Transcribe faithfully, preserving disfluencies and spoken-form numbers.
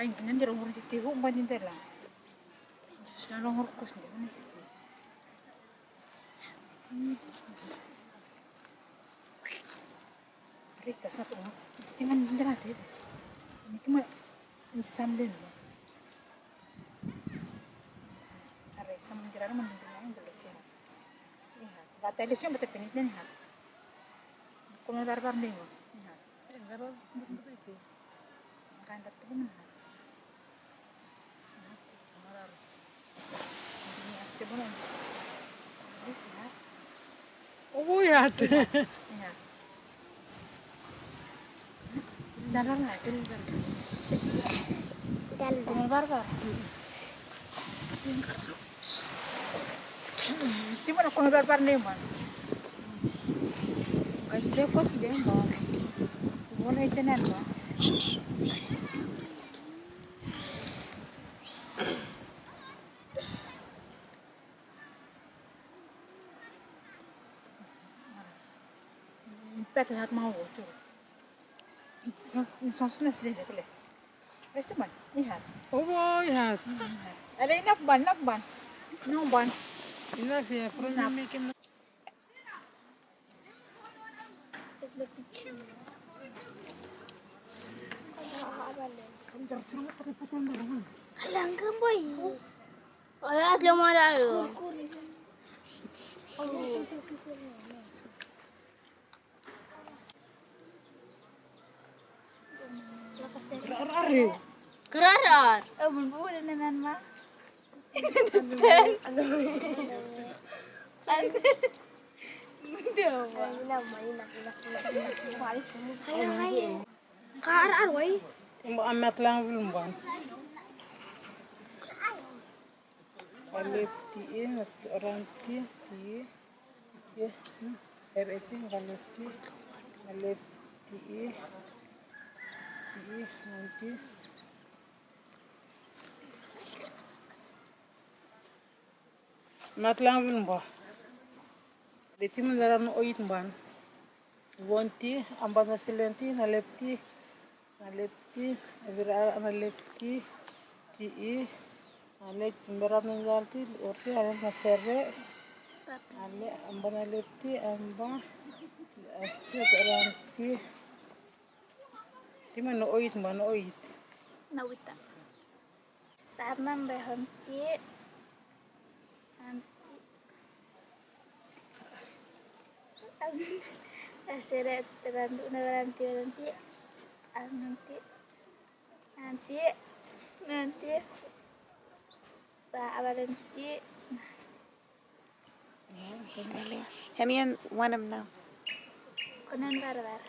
Ai, nginan dira umur titi hu umban dindela. Sina longor kus ndi huni siti. Rita sa tu. Tingan dindela tebes. Ini cuma ini sambil. Are sama dira manding dira yang boleh sih. Iya, bata ilusión bata penit nih ha. Como barbar nih. Iya. Barbar. Ganda tu mana? Obo yat. Ti mana kono barbar ne ma. Ai, sida kos de ma. Bona ite nan ma. Pete hat ma wo tu. Son, son sunas de kule. Ese man, ihat. Obo ihat. Ale, inap ban, inap ban. No ban. Inap ya, pura na mekem. Langkam boy. Oya, lo mara yo. Kerarar. Kerarar. Eh, bun bu de nan ma. Kerarar wai. Mbak amat lang belum ban. Alep ti e, nat-, ran ti e, ti e, ti e, hmm, er e ti, alep ti e, alep ti e, ti e, ran ti e. Matlang bin ba. Beti mendaran oit ban. Wonti, amban na silenti, na lepti, na lepti, avira na lepti, ti i, na lek, mera na jalti, orti, ale na sere, ale, amban na lepti, amban, aset ranti. Ti mana oit, mana oit. Na wita. Starnan behonti, anti. Asere terandu na ranti ranti. Anti. Anti. Anti. Ba abaranti. Hemi en wanem na. Konen barbar.